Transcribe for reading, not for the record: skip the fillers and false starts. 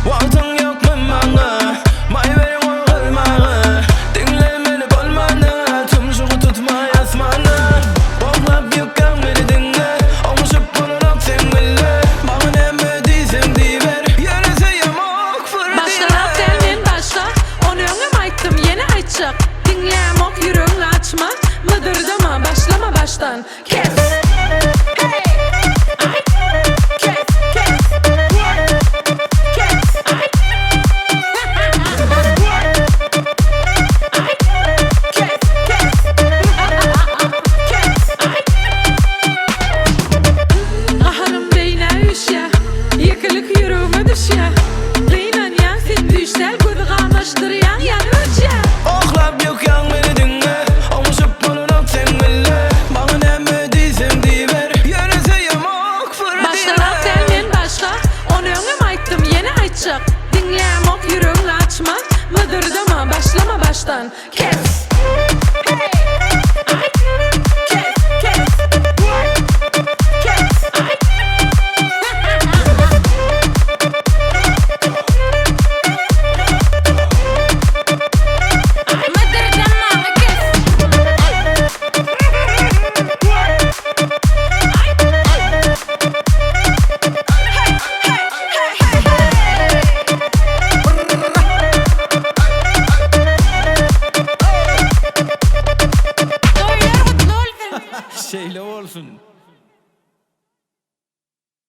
Wagtyň ýokmy maňa, maý beriň ol galmaga Diňle meni bolmana, tumşugy tutmaý asmana Oklap ýykýaň meni diňle, oňuşyp bolanok seň bile Maňa näme diýseň diýiber, ýöne söýemok fur diýme Başgarak däl men başga, ony öňem aýtdym ýene aýtjak Diňlämok ýüregiňi açma, mydyrdama, başlama başdan Kes! Gaharym beýnä üýşýä, Ýekelik ýüregime düşýä. Gynanýaň sen düýş däl, gözi gamaşdyrýaň ýanyp öçýä. Oklap ýykýaň meni diňle, Oňuşyp bolanok seň bile. Maňa näme diýseň diýiber, Ýöne söýemok fur diýme. Başgarak däl men başga, Ony öňem aýtdym ýene aýtjak. Diňlämok ýüregiňi açma, Mydyrdama, başlama başdan. Kes! Şeýle bolsun.